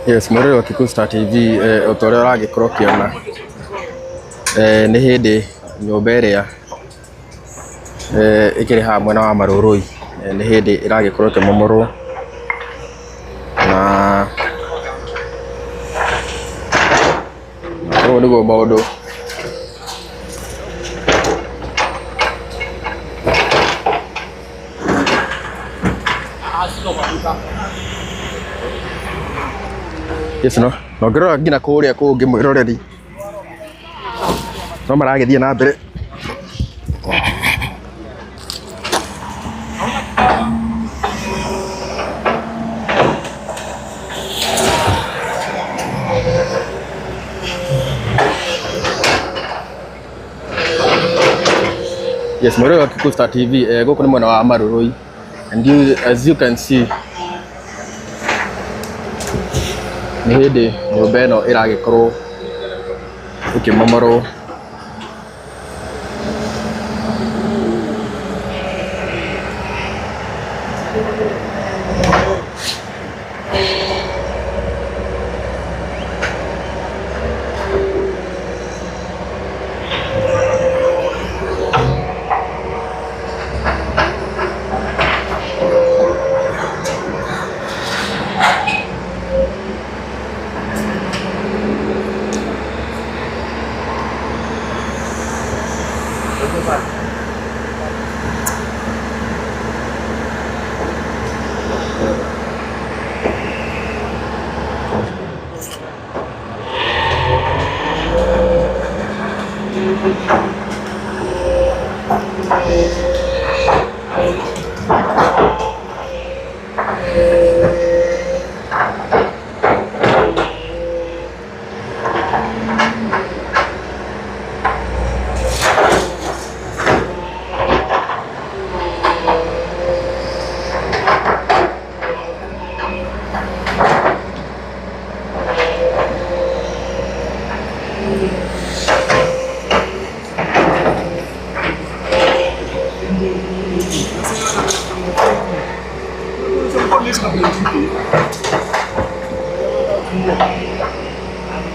Yes, mwĩroreri wa Kikuyu Star TV, o ta ũrĩa ũragĩkorwo ũkĩona, nĩ hĩndĩ nyũmba ĩrĩa ĩkĩrĩ haha mwena wa Marurui, nĩ hĩndĩ ĩragĩkorwo ĩkĩmomorwo na ũũ nĩguo maũndũ. Yes, no na ũngĩrora nginya kũrĩa kũngĩ mwĩroreri no maragĩthiĩ na mbere. Yes, mwĩroreri wa Kikuyu Star TV, gũkũ nĩ mwena wa Marurui and you, as you can see, nĩ hĩndĩ nyũmba ĩno ĩragĩkorwo ĩkĩmomorwo.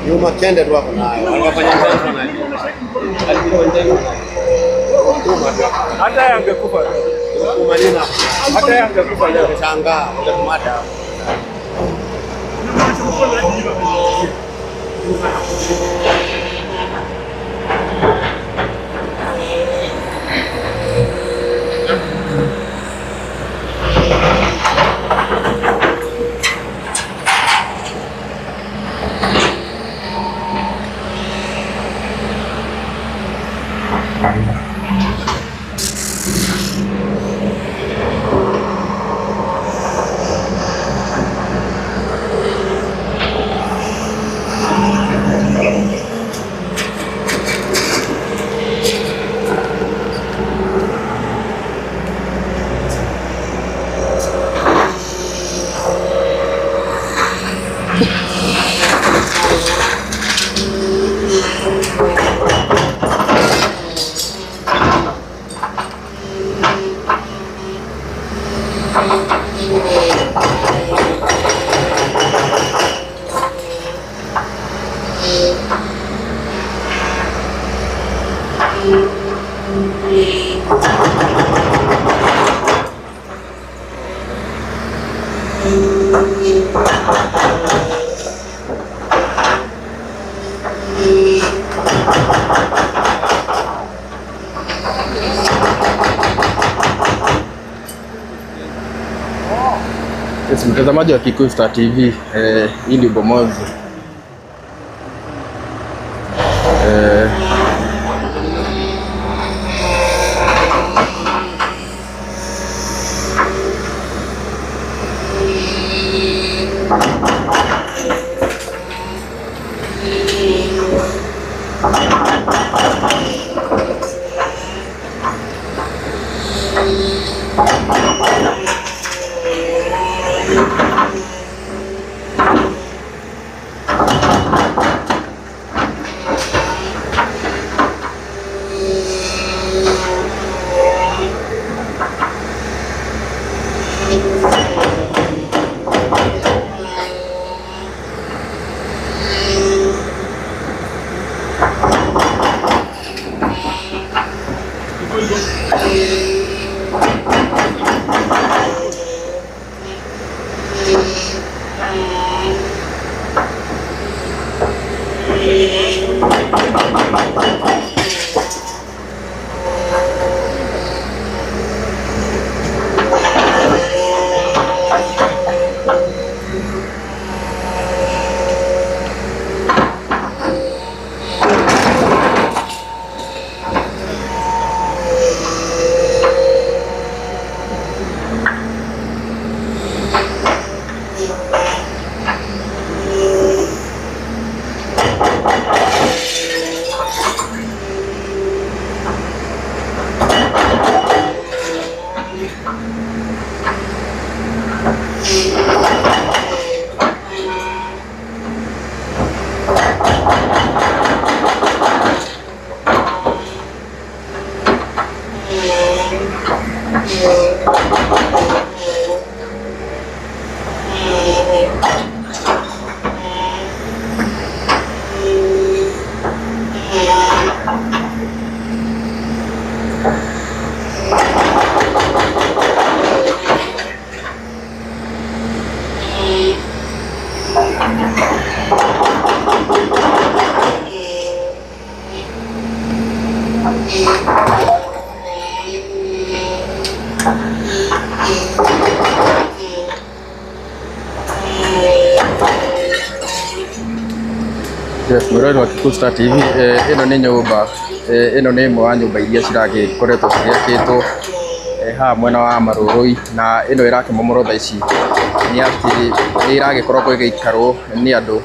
Nyuma kende tu wako nayo. Wakafanya mchezo nayo. Hata yeye angekufa Kumalina. Hata yeye angekufa leo. Shangaa, utakumada. Yes, mtazamaji wa Kikuyu Star TV, hii ni ubomozi. Eh, Yes, mwĩroreri wa Kikuyu Star TV, ĩno nĩ nyũmba, ĩno nĩ ĩmwe wa nyũmba iria ciragĩkoretwo cigĩakĩtwo haha mwena wa Marũrũi, na ĩno ĩrakĩmomorwo thaa ici nĩ atĩ nĩ ĩragĩkorwo ĩgĩikarwo nĩ andũ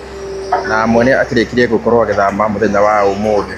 na mwene akĩrĩkirie gũkorwo agĩthama mũthenya wa ũmũthĩ.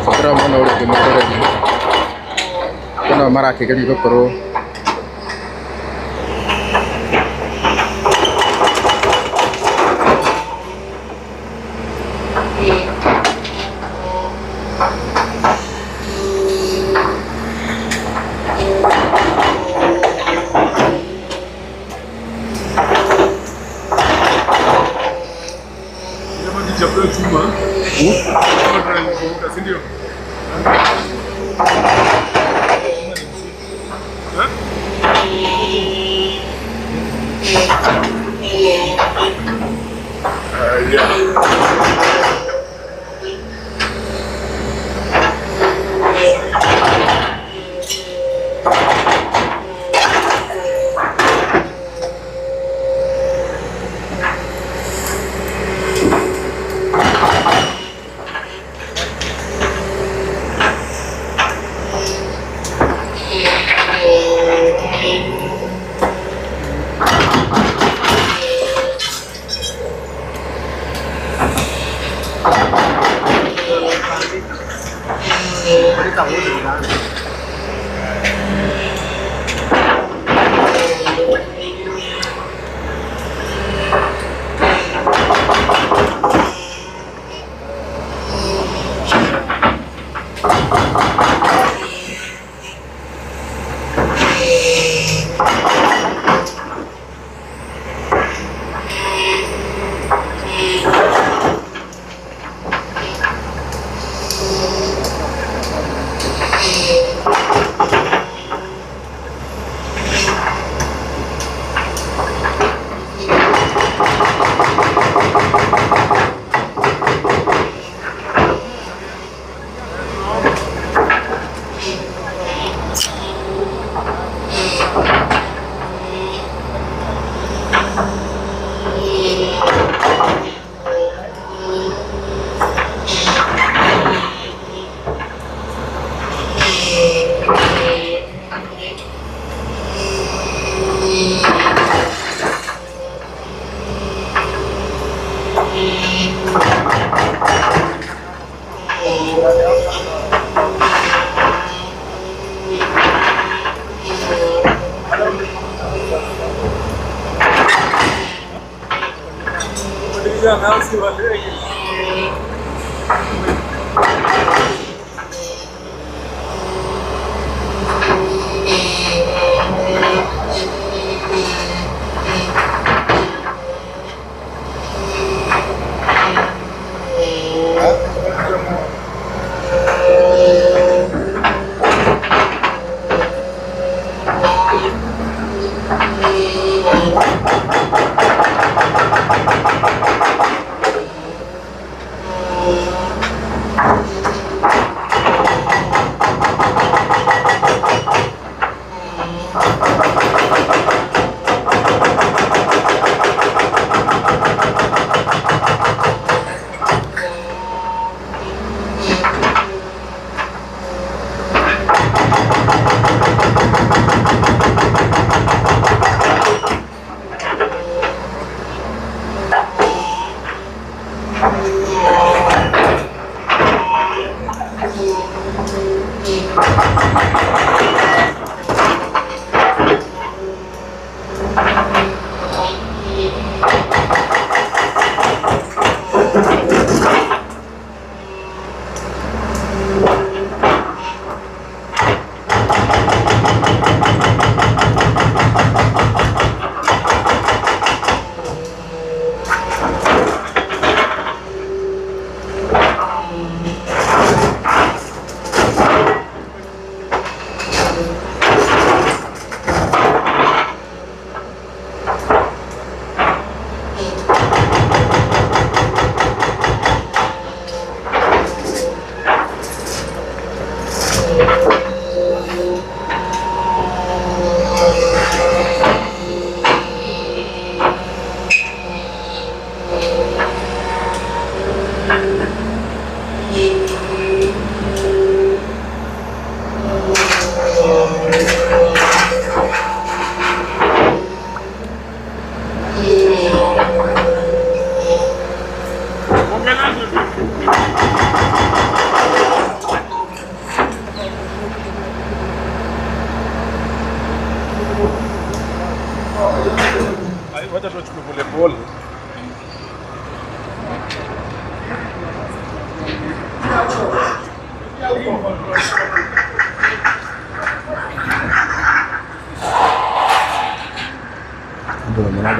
Cokera mũno rĩngĩ mwĩroreri, ĩno marakĩgeria gũkorwo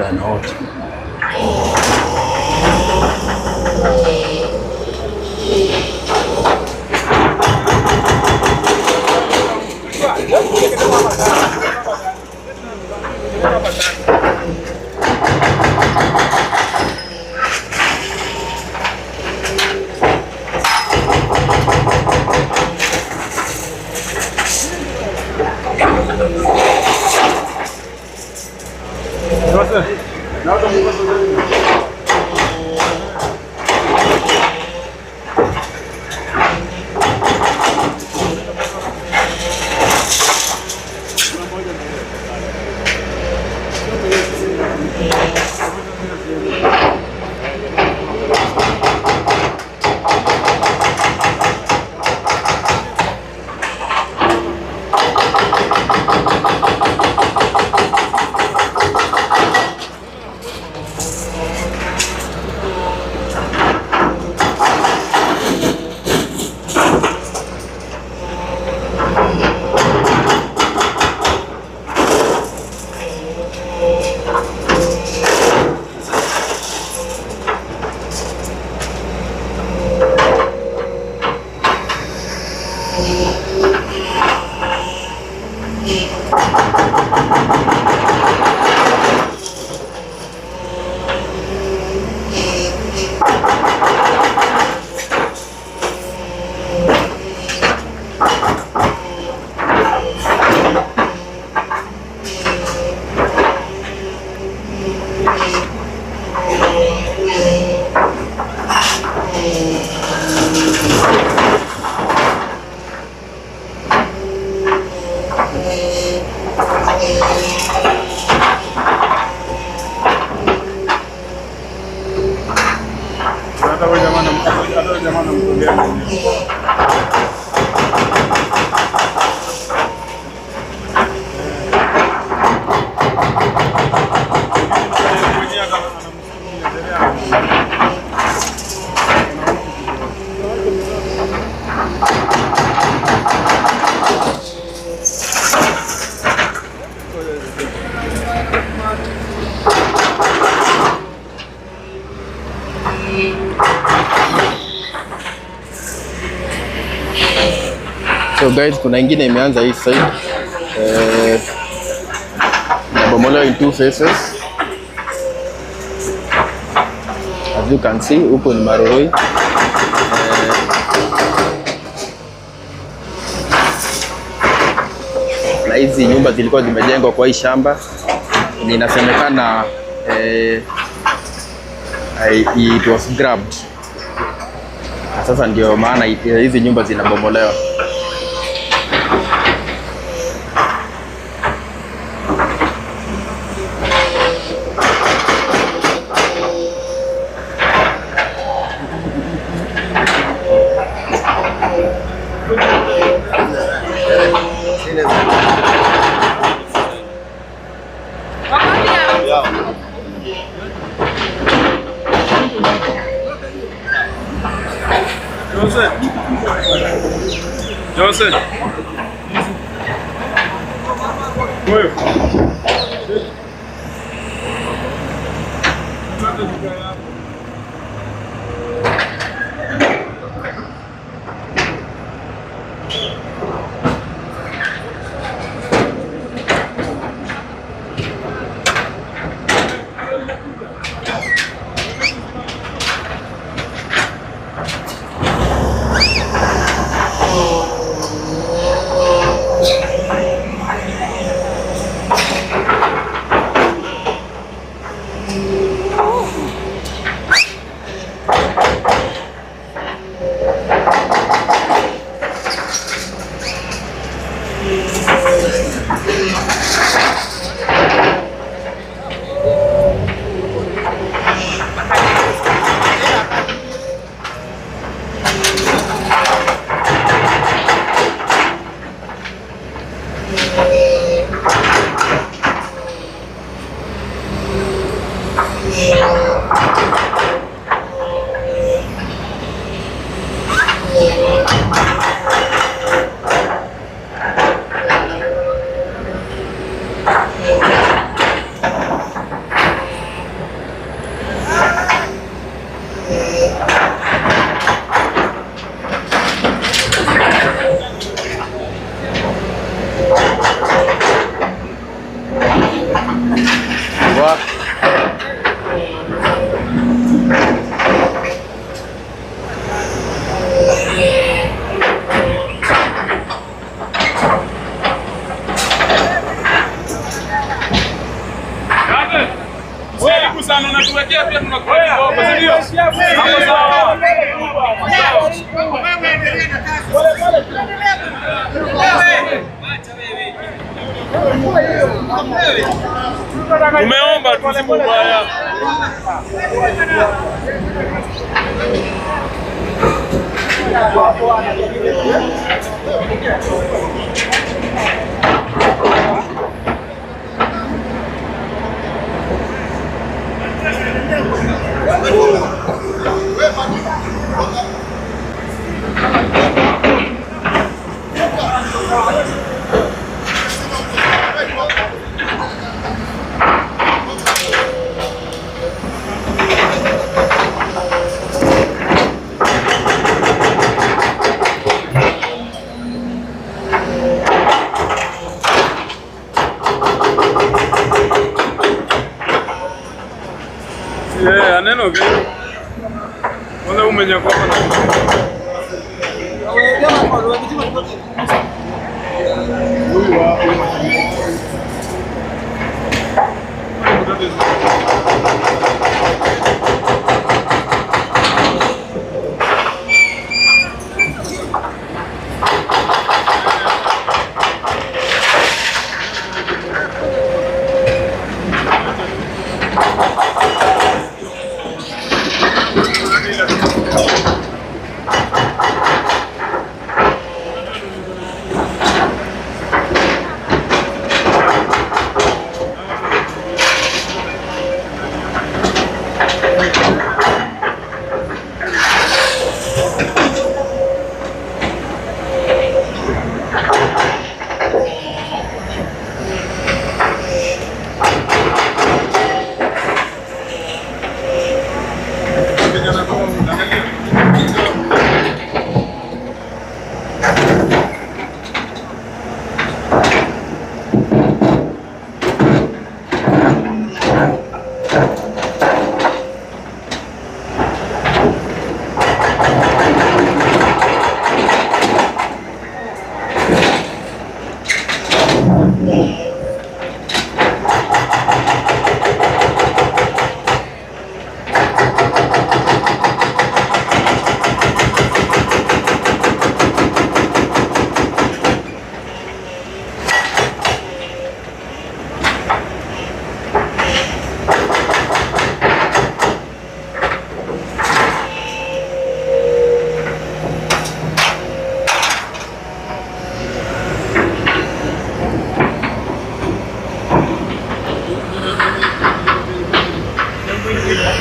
yanaota. So guys, kuna ingine imeanza hii side, inabomolewa in two phases. As you can see, huko ni Marurui. Na hizi nyumba zilikuwa zimejengwa kwa hii shamba, inasemekana it was grabbed. Na sasa ndio maana hizi nyumba zinabomolewa. Johnson. Wewe. Wa Karibu sana unatuwekea pia tunakula kidogo, si ndio? Hapo sawa. Umeomba tu si ubaya. Yeah, aneno ke. Kwanza umenya kwa na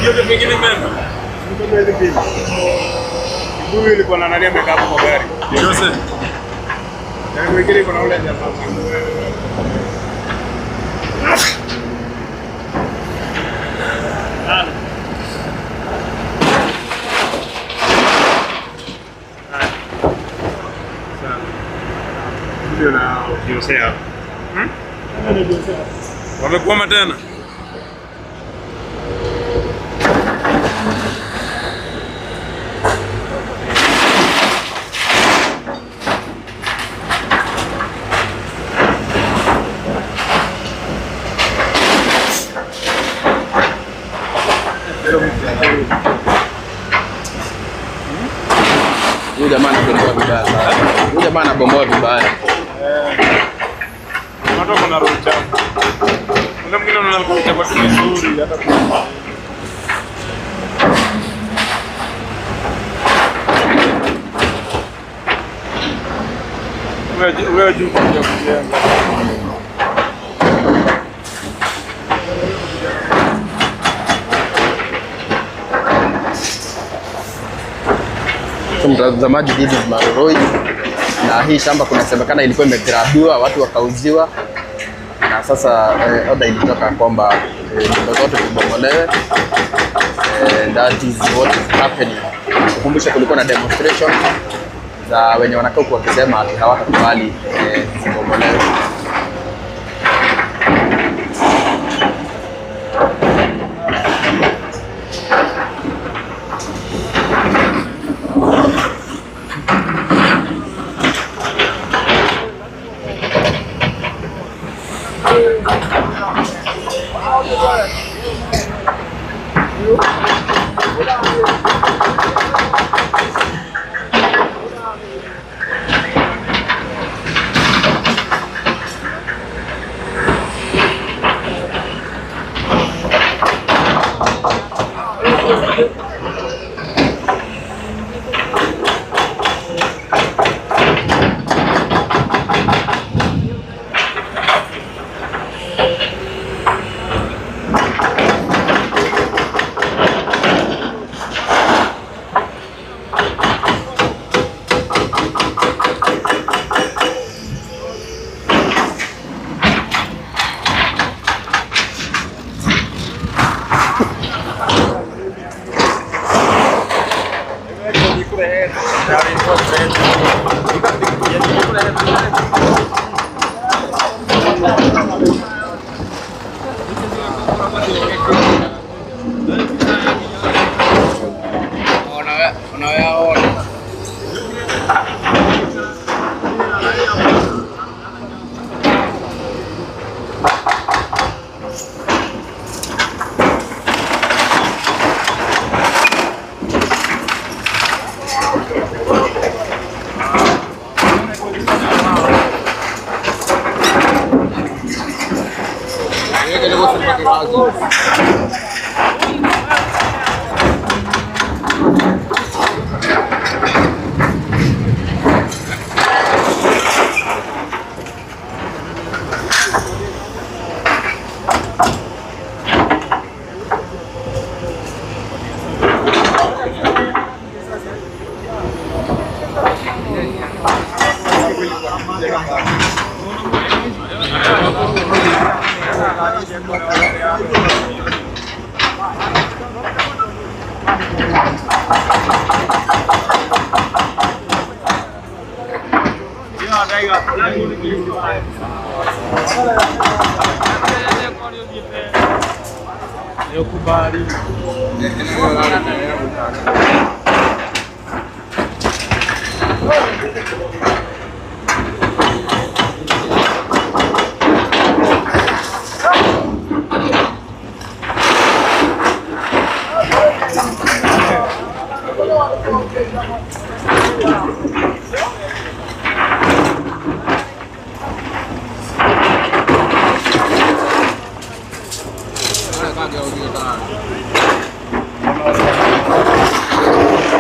Yote mengine mema. Huyu ilikuwa na nani amekaa hapo kwa gari. Jose. Na mwingine kuna ule jamaa. Ndio na Jose. Wamekwama tena. Huyu jamaa anabomoa vibaya sana. Huyu jamaa anabomoa vibaya. Watu wako na roho chafu. Ule mwingine unaona alikuwa chapa tu vizuri hata kwa wewe juu kwa kujenga. So mtazamaji, this is Marurui, na hii shamba kunasemekana ilikuwa imegrabiwa, watu wakauziwa, na sasa order ilitoka kwamba nyumba zote zibomolewe. That is what is happening. Kukumbusha kulikuwa na demonstration za wenye wanakaa huku wakisema ati hawatakubali zibomolewe.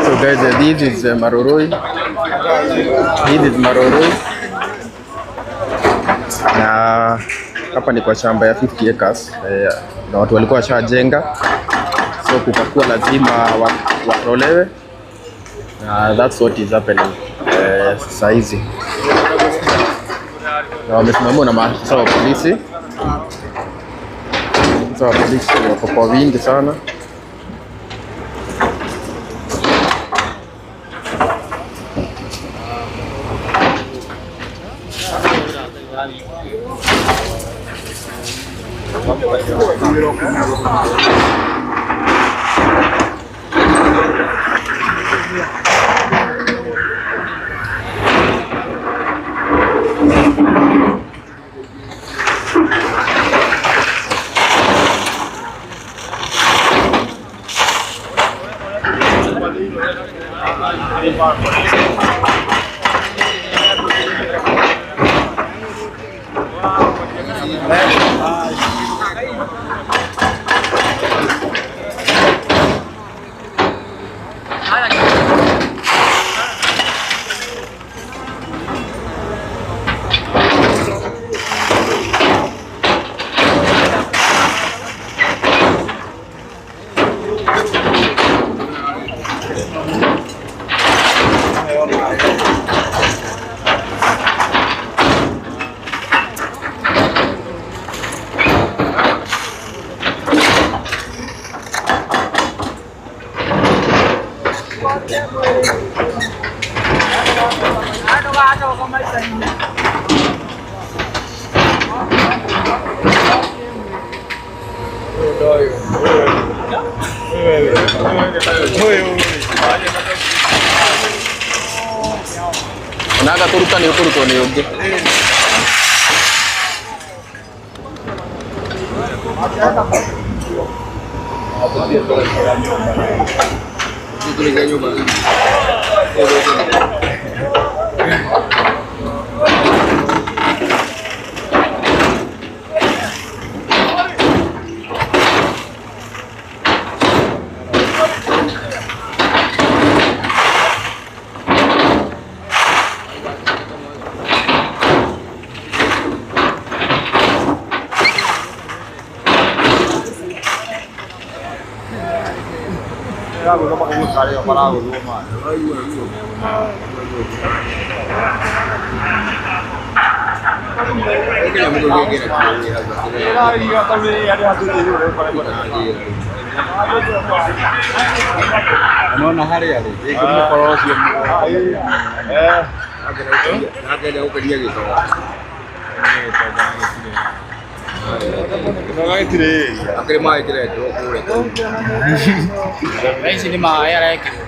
So guys, this is Marurui. This is Marurui. Na hapa ni kwa shamba ya 50 acres. Na watu walikuwa washajenga, so kukakuwa lazima watolewe. Na that's what is happening sasa hizi. Na wamesimamiwa na maafisa wa polisi. Maafisa wa polisi wako kwa wingi sana. Onaga tũruta nĩ ũkũrutwo nĩ ũngĩ. Unaona harĩa rĩ mũkoro ũcio Ici nĩ maĩ arekĩrwo.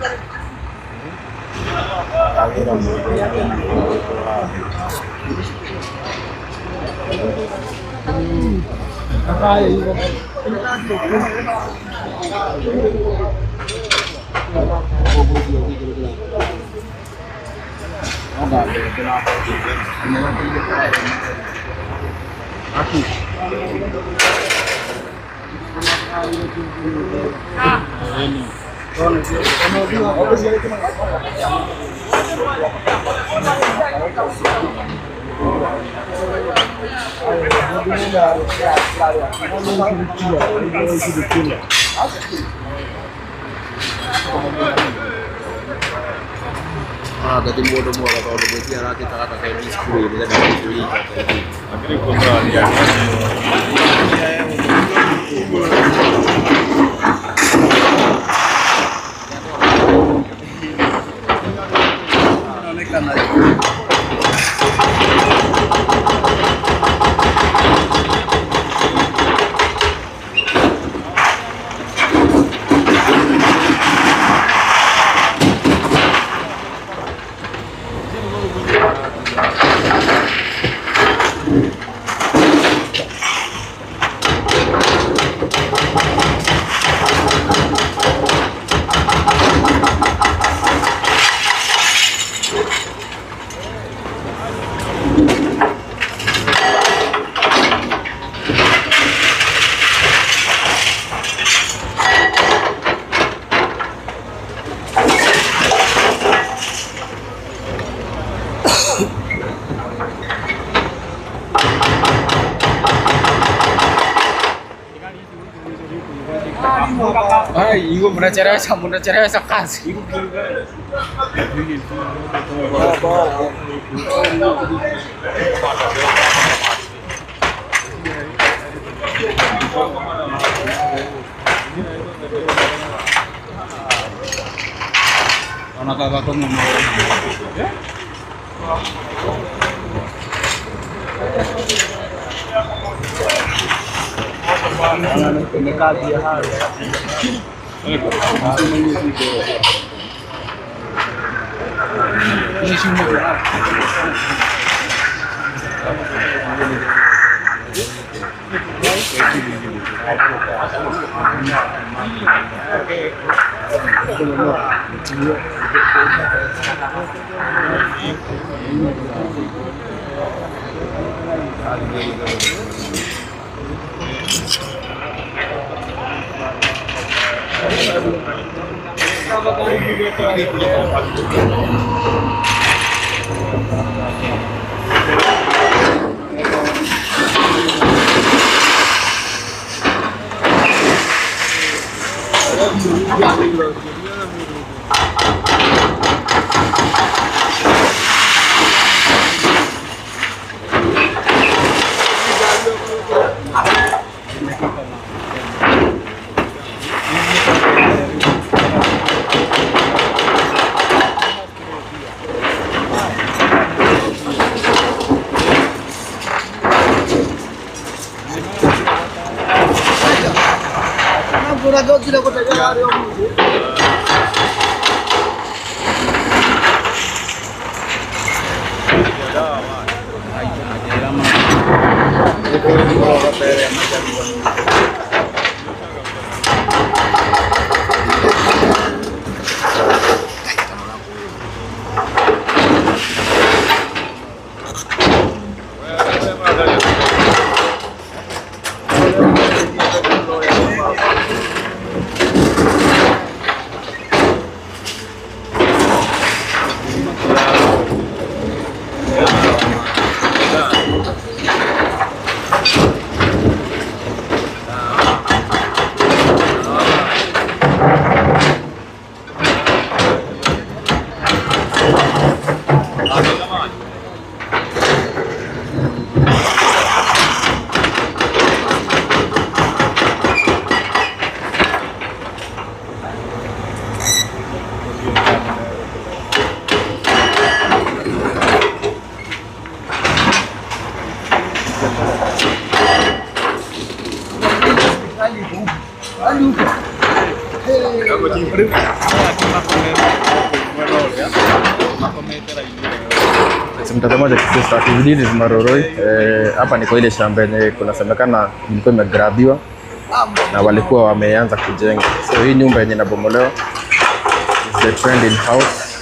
Gati mũndũ mwega tondũ ngwĩciria arakĩtaga ta kendi cukuru nĩgetha Ai, mnachelewesha kazi. Mtazamaji wa Kikuyu Star TV, this is Maroroi. Hapa ni kwa ile shamba yenye kunasemekana ilikuwa imegrabiwa na walikuwa wameanza kujenga. So hii nyumba yenye inabomolewa is the trending house.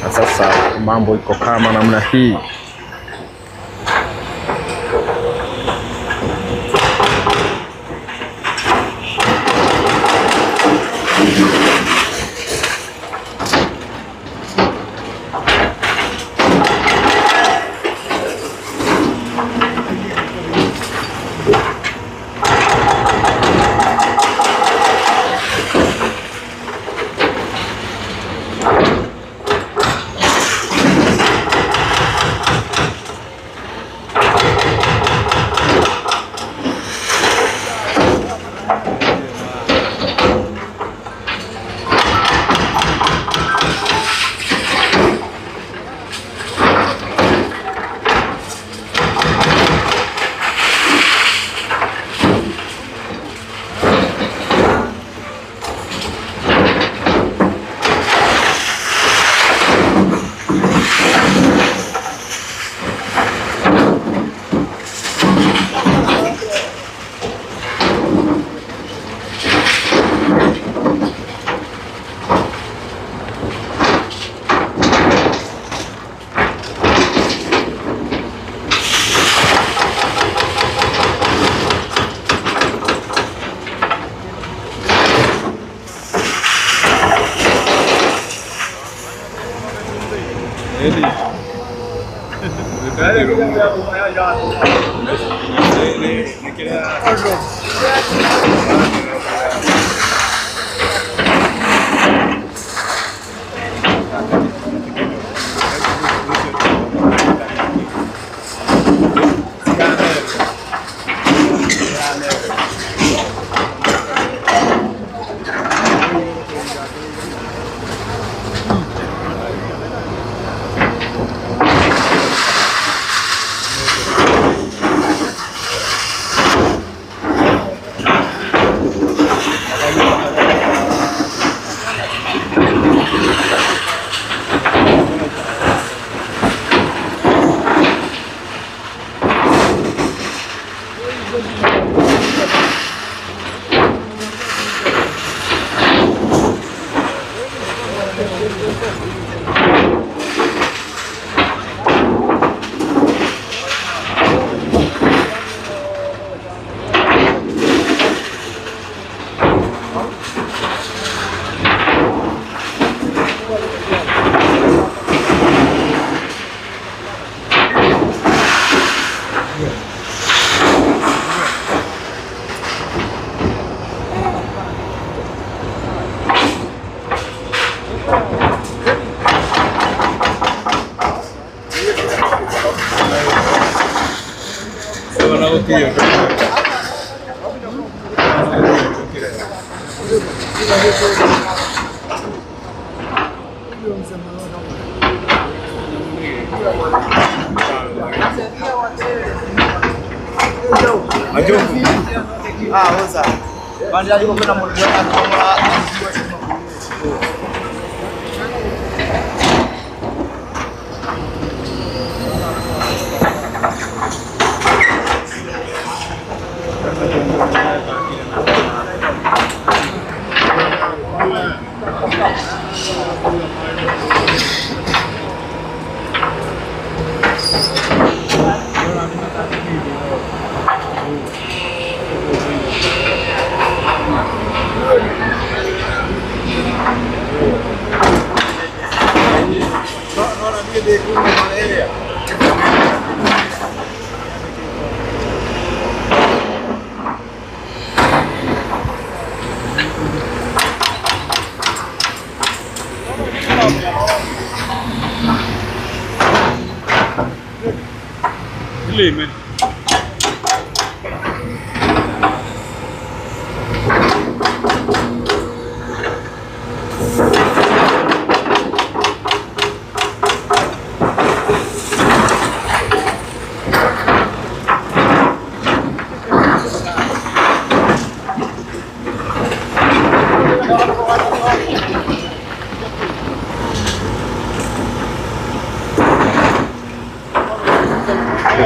Na sasa mambo iko kama namna hii.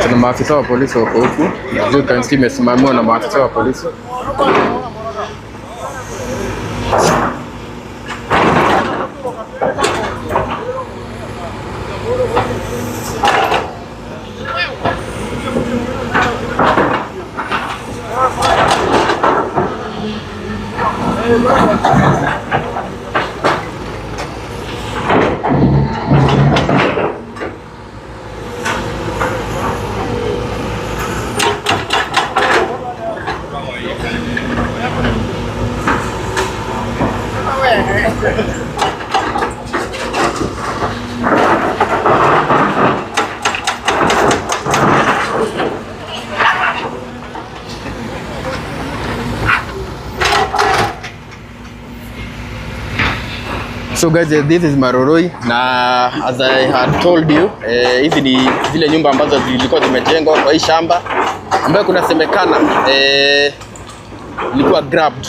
Tuna maafisa wa polisi wako huku. As you can see imesimamiwa na maafisa wa polisi. So guys, this is Marurui na as I had told you, hizi ni zile nyumba ambazo zilikuwa zimejengwa kwa hii shamba ambayo kunasemekana ilikuwa grabbed.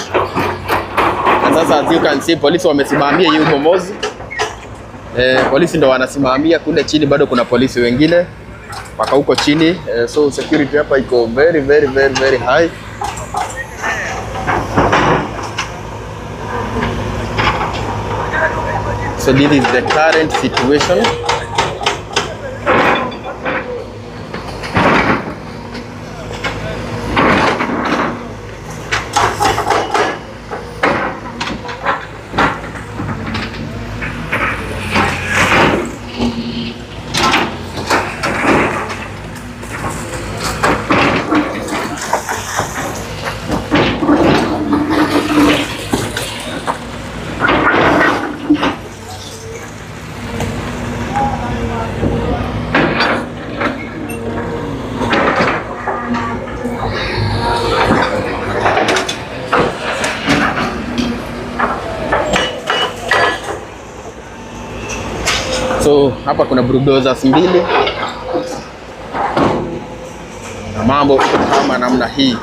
Na sasa as you can see, polisi wamesimamia hii ubomozi. Polisi ndo wanasimamia kule chini, bado kuna polisi wengine mpaka huko chini. So security hapa iko very very very very high. So this is the current situation. So hapa kuna bulldozers mbili na mambo kama namna hii.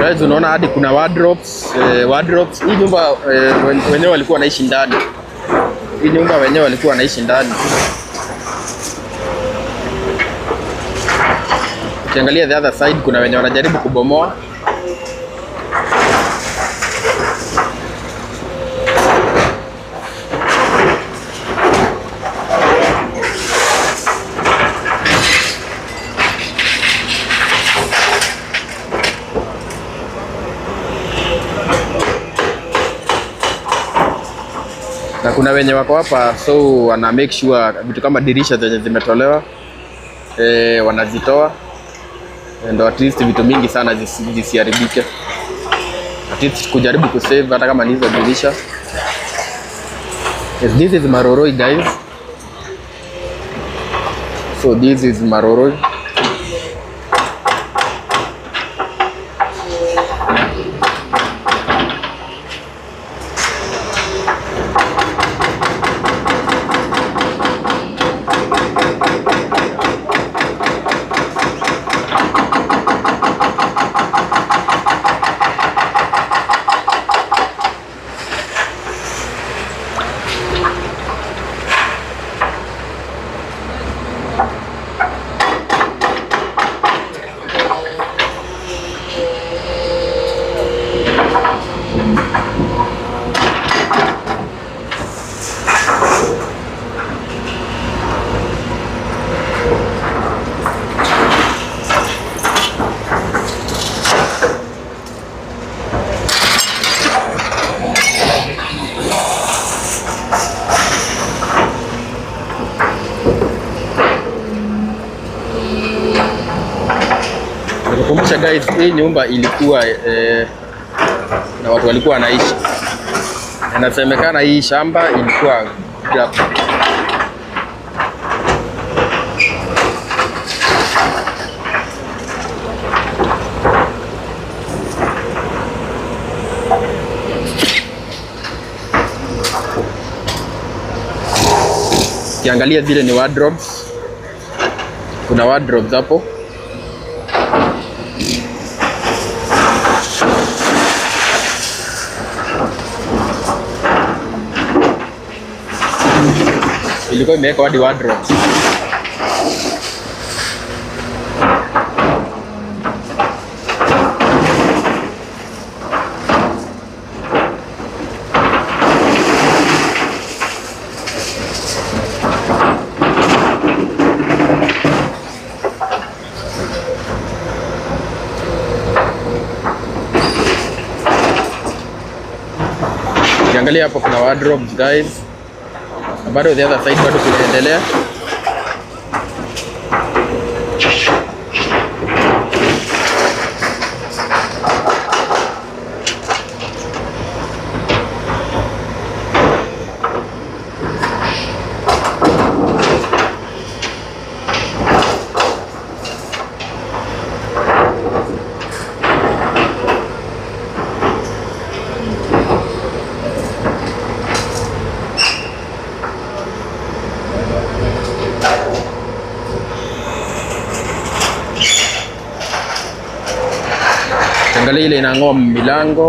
Guys, unaona hadi kuna wardrobes, wardrobes. Hii nyumba wenyewe walikuwa wanaishi ndani. Hii nyumba wenyewe walikuwa wanaishi ndani. Ukiangalia the other side kuna wenye wanajaribu kubomoa. Na kuna wenye wako hapa, so wana make sure vitu kama dirisha zenye zimetolewa, wanazitoa ndo at least vitu mingi sana zisiharibike, at least kujaribu kusave hata kama ni hizo dirisha. Yes, this is Maroroi guys, so this is Maroroi. Nikukumbusha guys, hii nyumba ilikuwa na watu walikuwa wanaishi. Inasemekana hii shamba ilikuwa gap. Ukiangalia zile ni wardrobes. Kuna wardrobes hapo. Ilikuwa imewekwa hadi wardrobes. Ukiangalia hapo kuna wardrobes guys. Na bado the other side bado kunaendelea. Angalia ile inang'oa milango.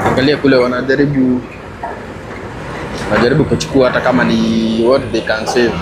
Angalia kule wanajaribu kuchukua hata kama ni what they can save.